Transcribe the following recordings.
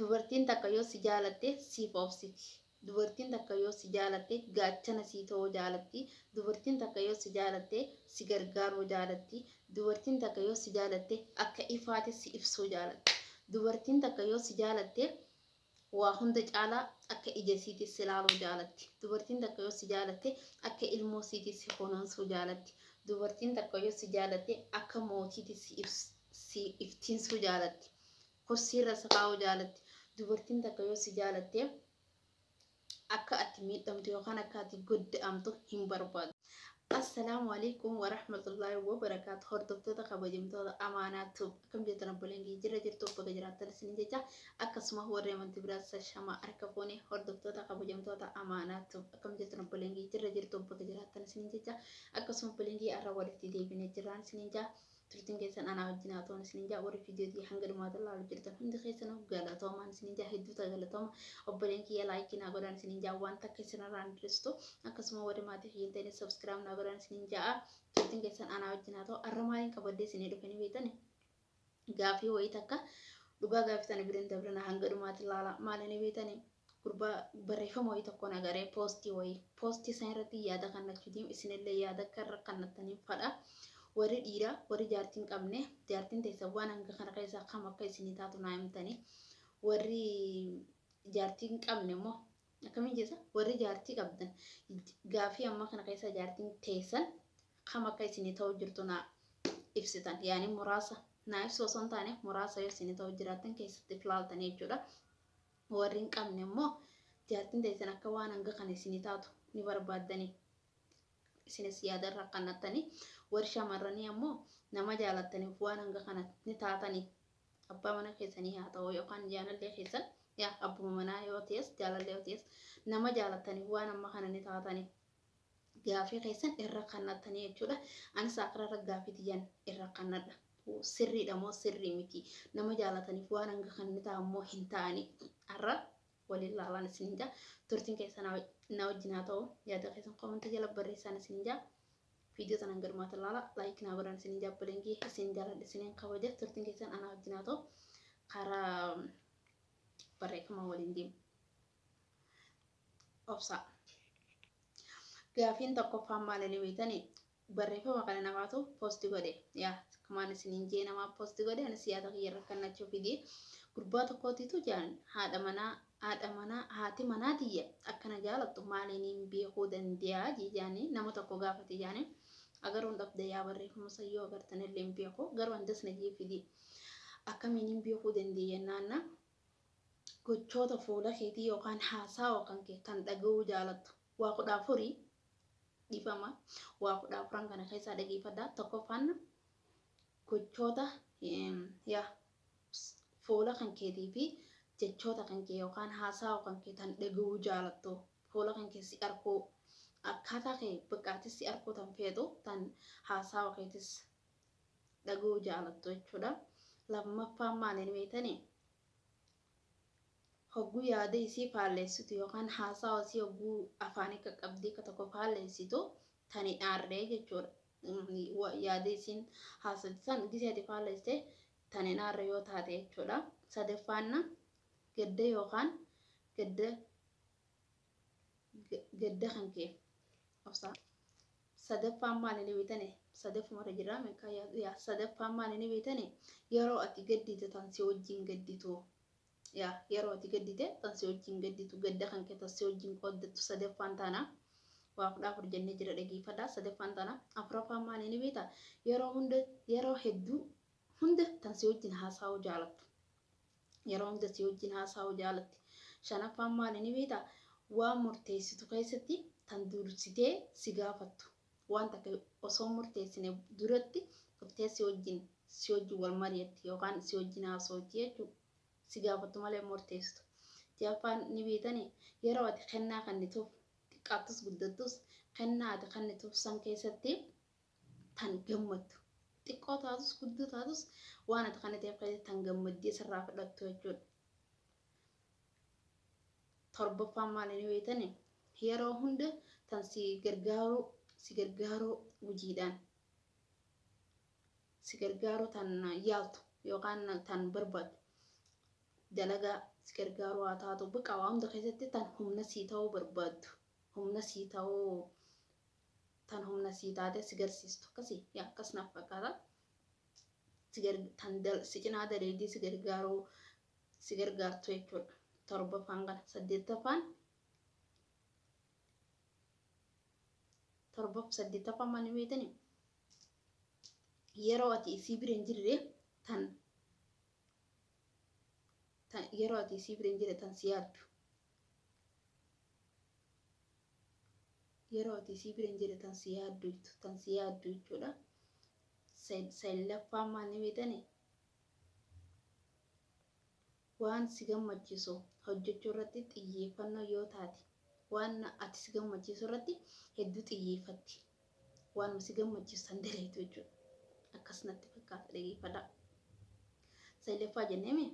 Dubartiin takka yoo si jaalatte siif obsiti. Dubartiin takka yoo si jaalatte gaachana sii ta'uu jaalatti. Dubartiin takka yoo si jaalatte si gargaaruu jaalatti. Dubartiin takka yoo si jaalatte akka ifaati si ibsuu jaalatti. Dubartiin takka yoo si jaalatte waa hunda caalaa akka ija isiitti si laaluu jaalatti. Dubartiin takka yoo si jaalatte akka ilmoo isiitti si kunuunsuu jaalatti. Dubartiin takka yoo si jaalatte akka mootiitti si iftiinsuu jaalatti. Kursiirra si kaa'uu jaalatti. Dubartiin takka yoo si jaalatte akka ati miidhamtu yookaan akka ati godda'amtu hin barbaadu. Assalaamu alaikum warahmatullaahi wabarakaatu. Hordoftoota kabajamtoota Amaanaa Tube, akkam jirtan obboleen kiyya? Jira jirtu, bakka jiraattan isin jecha. Akkasuma warri amantii biraas shama harka fuune. Hordoftoota kabajamtoota Amaanaa Tube, akkam jirtan obboleen kiyya? Jira jirtu, bakka jiraattan isin jecha. Akkasuma obboleen kiyya, har'a walitti deebinee jirraan isin jecha. Turtiin keessan anaa wajjin haa ta'uun isin jaa. Warri viidiyootii hanga dhumaatti ilaalu jirtan hundi keessanuu galatoomaan isin jaa, hedduuta galatooma. Obboleen kiyya, like naa godhaan isin jaa, waan takka isinirraa hin hir'istu. Akkasuma warri maatii kiyya hin ta'in subscribe naa godhaan isin jaa. Turtiin keessan anaa wajjin haa ta'u. Arra maaliin qabadhee isinii dhufanii beektani? Gaafii wayii takka dhugaa, gaafii tana birin dabrina, hanga dhumaatti ilaala. Maaliin beektani? Gurbaa barreeffama wayii tokko nagaree, poostii wayii, poostii san irratti yaada kannachuu deemu, isinillee yaada akka irra kannattaniin fadha. Warri dhiiraa, warri jaartii hin qabne, jaartiin teessan waan hanga kana keessaa kam akka isinii taatu naa himtanii. Warri jaartii hin qabne immoo akkamiin jeessa? Warri jaartii qabdan, gaafii amma kana keessaa jaartiin teessan kam akka isinii ta'u jirtu naa ibsitan. Yaani muraasa naa ibsu osoo hin taane, muraasa yoo isinii ta'u jiraattan keessatti filaaltanii jechuudha. Warri hin qabne immoo jaartiin teessan akka waan hanga kana isinii taatu ni barbaaddanii, isinis yaada irra kannattanii. Warri shamarranii ammoo nama jaalattaniif waan hanga kana ni taatanii, abbaa mana keessanii haa ta'u yookaan jaalallee keessan, yaa abbuma manaa yoo ta'es, jaalallee yoo ta'es, nama jaalattaniif waan amma kana ni taatanii, gaafii keessan irra kannattanii jechuudha. Anis akirarra gaafii tiyyan irra kannadha. Sirriidha moo sirrii miti? Nama jaalataniif waan hanga kana ni ta'a moo hin ta'anii? Har'a waliin laalaan isin jaa. Turtiin keessan na wajjin haa ta'u. Yaada keessan comment jala barreessaan isin jaa. Viidiyoo sana hanga dhumaatti laala. Like naa godhaan isin jaa. Obboleen isin jaaladha, isiniin kabaja. Turtiin keessan anaa wajjin haa ta'u. Karaa barreeffama waliin deemu. Obsaa. Gaafiin tokkoffaan maal inni beektanii? Barreeffama kana namaatu post godhe. Yaa kamaan isiniin jee, namaa post godhe, anis yaada kiyya irra kannachuu fidi. Gurbaa tokkootitu jaan, haadha manaa haati manaa tiyya akkana jaalattu maaliin beekuu danda'a jaanii nama tokko gaafate jaanii. Agaruun dhabde yaa, barreeffama san yoo agartan illee hin beeku, garuu andas na jee fidi. Akkamiin beekuu dandeenya naanna? Gochoota fuula keetii yookaan haasawa kan kee kan dhaga'uu jaalattu. Waa 14, dhifama, waa 14n kana keessaa dhageeffadhaa. Tokkoffaan gochoota yaa fuula kan keetii fi jechoota kan kee yookaan haasawa kan kee tan dhaga'uu jaalattu, fuula kan kee si arkuu, akkaataa kee baqqaatis si arkuu tan feetu, tan haasawa keetis dhaga'uu jaalattu jechuudha. Lammaffaan maaliin beektanii? Hogguu yaada isii faalleessitu yookaan haasawa isii hogguu afaanii qaqqabdee akka tokko faalleessitu tan hin aarree jechuudha. Yaada isiin haasawte san gisee ati faalleessite tan hin aarre yoo taate jechuudha. Sadaffaan gadda yookaan gadda kan kee obsaa. Sadaffaan maali ni beektani? Sadaffumarra jira meeqa yaa? Sadaffaan maali ni beektani? Yeroo ati gaddite tan si wajjin gadditu. Yaa yeroo ati gaddite tan si wajjin gadditu, gadda kan kee tan si wajjin qooddattu sadaffaan taana. Waa 14 jennee jira, dhageeffadhaa. Sadaffaan taana. Afuraffaan maali ni beektaa? Yeroo hunda, yeroo hedduu hunda tan si wajjin haasa'uu jaalattu. Yeroo hunda si wajjin haasa'uu jaalatti. Shanaffaan maali ni beektaa? Waan murteessitu keessatti tan dursitee si gaafattu. Waan takka osoo murteessine duratti dhuftee si wajjin wal mari'atti yookaan si wajjin haasa'utti jechuudha. Si gaafattu malee murteessitu. Jahaffaan ni beektanii? Yeroo ati kennaa kennituuf, xiqqaattus guddattus, kennaa ati kennituuf san keessatti tan gammaddu. Xiqqoo taatus guddoo taatus, waan ati kenniteef keessatti tan gammaddee sirraa fudhattu jechuudha. Torbaffaan maali ni beektanii? Yeroo hunda tan si gargaaruu hojiidhaan si gargaaruu tan yaaltu yookaan tan barbaaddu. Dalagaa si gargaaruu haa taatu, baqa waa hunda keessatti tan humna sii ta'uu barbaaddu, humna sii ta'uu, tan humna sii taate si garsiistu akkasii yaa, akkas naaf fakkaata. Tan si cinaa daleedii si gargaaruu, si gargaartu jechuudha. Torbaffaan kana, saddeettaffaan, torbaff saddeettaffaan maal beektanii? Yeroo ati isii bira hin jirre tan yeroo ati isii bira hin jirre tan si yaaddu. Yeroo ati isii bira hin jirre tan si yaaddu, tan si yaaddu jechuudha. Saglaffaan maal ni beektanii? Waan si gammachiisu hojjechuu irratti xiyyeeffannoo yoo taate, waan ati si gammachiisu irratti hedduu xiyyeeffatti. Waan si gammachiisu san daleetu jechuudha. Akkas natti fakkaata, dhageeffadhaa. Saglaffaa jenneemi,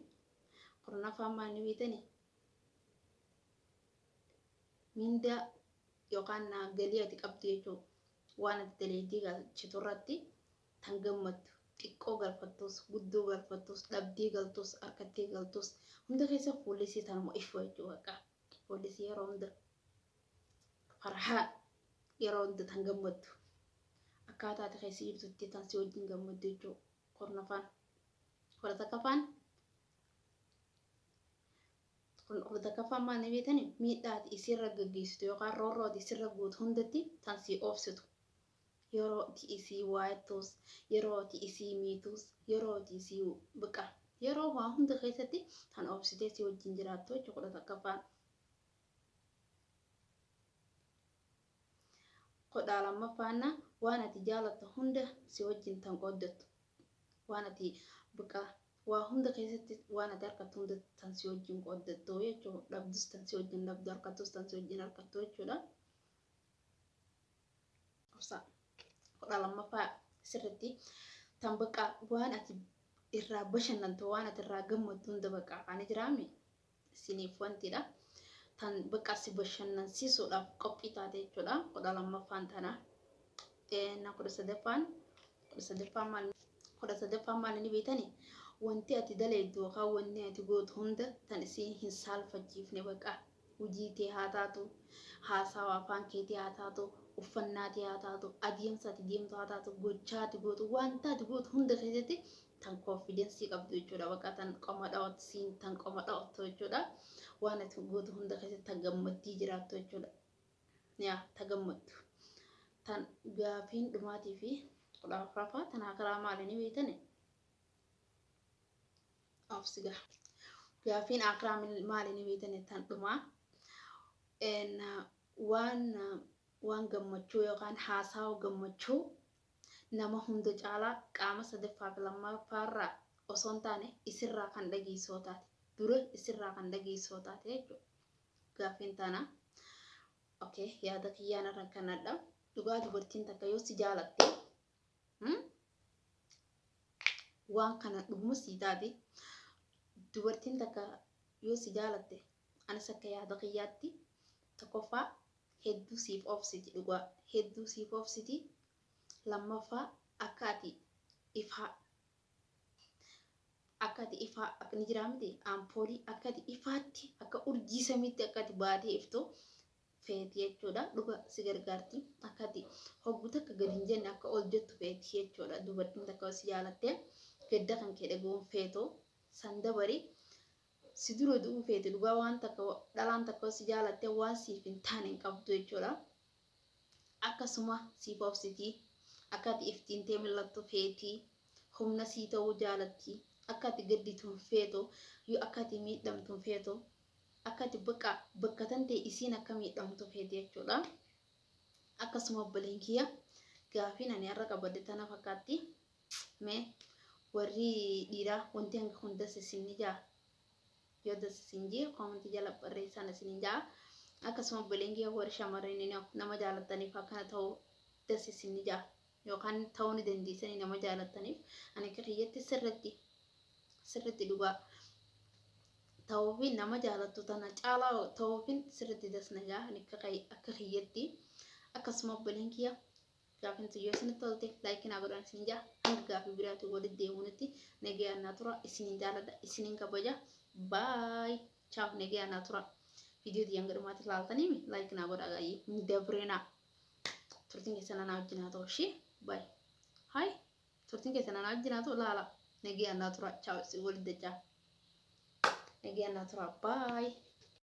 10ffaan maal ni beektanii? Mindaa yookaan galii ati qabdu jechuudha. Waan ati daleetii galchitu irratti tan gammaddu, xiqqoo galfattus, guddoo galfattus, dhabdee galtus, harkattee galtus, hunda keessa fuulli isii tanuma ifu jechuudha. Bakka fuulli isii yeroo hunda farhaan, yeroo hunda tan gammaddu, akkaataa ati keessa jirtutti tan si wajjin gammaddu jechuudha. 10ffaan, 11ffaan, 11ffaan maal ni beektani? Miidhaa ati isirra gaggeessitu yookaan roorroo ati isirra gootu hundatti tan si oofsitu. Yeroo ati isii waayattus, yeroo ati isii miitus, yeroo ati isii baqa, yeroo waa hunda keessatti tan oobsitee si wajjin jiraattu jechuudha 11ffaan. 12ffaan waan ati jaalattu hunda si wajjin tan qooddattu. Waan ati baqa waa hunda keessatti waan ati harkattu hunda tan si wajjin qooddattu jechuudha. Dhabdus tan si wajjin dhabdu, harkattus tan si wajjin harkattu jechuudha. Obsa. 12ffaa sirriitti tan baqa waan ati irraa bashannantu, waan ati irraa gammaddu hunda baqa ani jiraami isiniif wantidha. Tan baqa si bashannansiisuudhaaf qophii taate jechuudha. 12ffaan tana. 13ffaan, 13ffaan maal, 13ffaan maal ni beektani? Wanti ati daleeddu yookaan wanni ati gootu hunda tan isii hin saalfachiifne, baqa hojii tee haa taatu, haasawa afaan keetii haa taatu, uffannaa tee haa taatu, adeemsa ati deemtu haa taatu, gochaa ati gootu, wanta ati gootu hunda keessatti tan confidence qabdu jechuudha. Baqa tan qoma dhawattu, siin tan qoma dhawattu jechuudha. Waan ati gootu hunda keessatti tan gammaddii jiraattu jechuudha. Yaa ta gammaddu. Tan gaafiin dhumaatii fi 14ffaa tan akaraa maali ni beektani? Obsi gaa. Gaafiin akiraa maali ni beektani tan dhumaa? Waan gammachuu yookaan haasawa gammachuu nama hunda caalaa qaama sadaffaa fi lammaffaarraa osoo hin taane isirraa kan dhageessoo taate. Dura isirraa kan dhageessoo taate jechuudha. Gaafiin tana. Okay, yaada kiyyaan irra kanadha. Dhugaa dubartiin takka yoo si jaalatte waan kana dhuguma sii taate. Dubartiin takka yoo si jaalatte, anis akka yaada kiyyaatti, tokkoffaa hedduu siif obsiti, dhugaa hedduu siif obsiti. Lammaffaa ifaa akka ati ifaa akka ni jiraa miti ampoolii, akka ati ifaatti, akka urjii samiitti akka ati baatee iftu feeti jechuudha. Dhuga si gargaarti, akka ati hoggu takka gadi hin jenne, akka ol jettu feeti jechuudha. Dubartiin takka si jaalatte gadda kan kee dhaga'uun feetu san dabari si dura du'uu feeti. Dhugaa waan takka dhalaan takka si jaalatte waan siif hin taane hin qabdu jechuudha. Akkasuma siif obsiti, akka ati iftiintee mil'attu feeti, humna sii ta'uu jaalatti, akka ati gadditu hin feetu, yoo akka ati miidhamtu hin feetu, akka ati bakka bakka tan ta'e isiin akka miidhamtu feeti jechuudha. Akkasuma obboleen kiyya, gaafiin ani har'a qabadde tana fakkaatti. Mee warri dhiiraa wanti hanga kun das isin ni jaa? Yoo das isin jee comment jala barreessaan isin jaa. Akkasuma obboleen kiyya warri shamarreen nama jaalattaniif akkana ta'uu das isin ni jaa yookaan ta'uu ni dandeessanii nama jaalattaniif? Ani akka kiyyatti sirritti sirritti dhugaa ta'uufi nama jaalattu tana caalaa ta'uufin sirritti das na jaa ani akka kiyyatti. Akkasuma obboleen kiyya, gaafin yoo isinitti tolte like naa godhaan isin jaa. Hanga gaafii biraatti walitti deemuunitti nagayaan naa tura. Isinin jaaladha, isinin kabaja. Baay. Chaaf nagaya naa tura. Viidiyoo tiyyaan gadhumaatti ilaaltanii like naa godhaa gaayyee. Hin dabreenaa. Turtiin keessan anaa wajjin haa ta'u ishee. Baay. Haay. Turtiin keessan anaa wajjin haa ta'u laala. Nagaya naa tura. Chaaw si walitti dachaa. Nagaya naa tura. Baay.